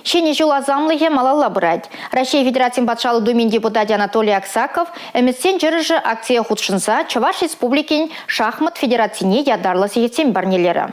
Ҫӗнӗ ҫул асамлӑхӗ малалла пырать. Раҫҫей Федерацин Патшалӑх Думин депутачӗ Анатолий Аксаков «Ӗмӗтсен чӑрӑшӗ» акцие хутшӑнса Чӑваш Республикин шахмат федерацине ятарлӑ сехетсем парнелерӗ.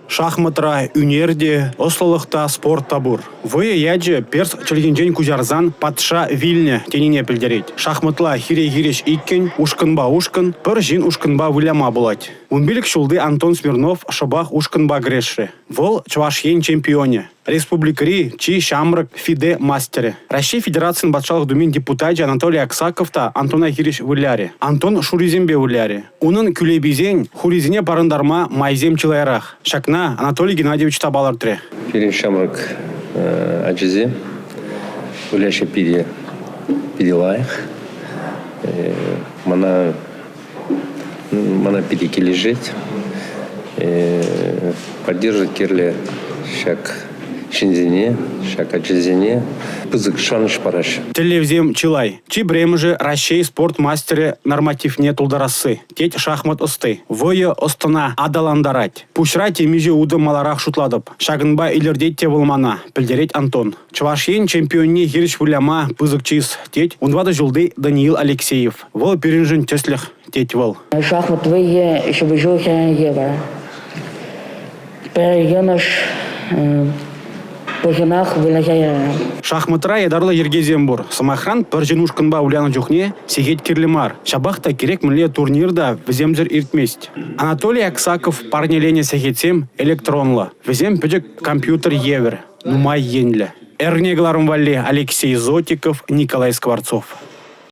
Шахматра ӳнер те, ӑслӑлӑх та, спорт та пур. Вӑйӑ ячӗ перс чӗлхинчен куҫарсан «патша вилнӗ» тенине пӗлтерет. Шахматла хире-хирӗҫ иккӗн, ушкӑнпа ушкӑн, пӗр ҫын ушкӑнпа выляма пулать. 15 ҫулти Антон Смирнов шӑпах ушкӑнпа кӗрешрӗ. Вӑл Чӑваш Ен чемпионӗ. Республикӑри чи ҫамрӑк ФИДЕ мастерӗ. Раҫҫей Федерацийӗн Патшалӑх Думин депутачӗ Анатолий Аксаков та Антона хирӗҫ вылярӗ. Антон шуррисемпе вылярӗ. Унӑн кӳлеписен хурисене парӑнтарма майсем чылайрах. Ҫакна Анатолий Геннадьевич та палӑртрӗ. Пирӗн ҫамрӑк ачасем выляҫҫӗ питӗ, питӗ лайӑх. Мана Мана питӗ килӗшет. Поддерживать кирлӗ ҫак ҫынсене, ҫак ачасене пысӑк шанӑҫ параҫҫӗ. Тӗллевсем чылай. Чи пӗрремӗшӗ Раҫҫей спорт мастерӗ нормативне тултарасси, тет шахмат ӑсти. Вӑйӑ ӑс-тӑна аталантарать. Пуҫра темиҫе утӑм маларах шутлатӑп. Ҫакӑнпа илӗртет те вӑл мана, пӗлтерет Антон. Чӑваш Ен чемпионне хирӗҫ выляма пысӑк чыс, тет 14 ҫулти Даниил Алексеев. Вӑл пирӗншӗн тӗслӗх, тет вӑл. Шахмат вӑййи ҫапӑҫу евӗр. Пӗр йӑнӑш пӑхӑнах выляса ярать. Шахматра ятарлӑ йӗркесем пур. Сӑмахран, пӗр ҫын ушкӑнпа вылянӑ чухне сехет кирлӗ мар. Ҫапах та кирек мӗнле турнир та вӗсемсӗр иртмест. Анатолий Аксаков парнеленӗ сехетсем электронлӑ. Вӗсем пӗчӗк компьютер евӗр. Нумай енлӗ. Эрне кӑларӑм валли Алексей Зотиков, Николай Скворцов.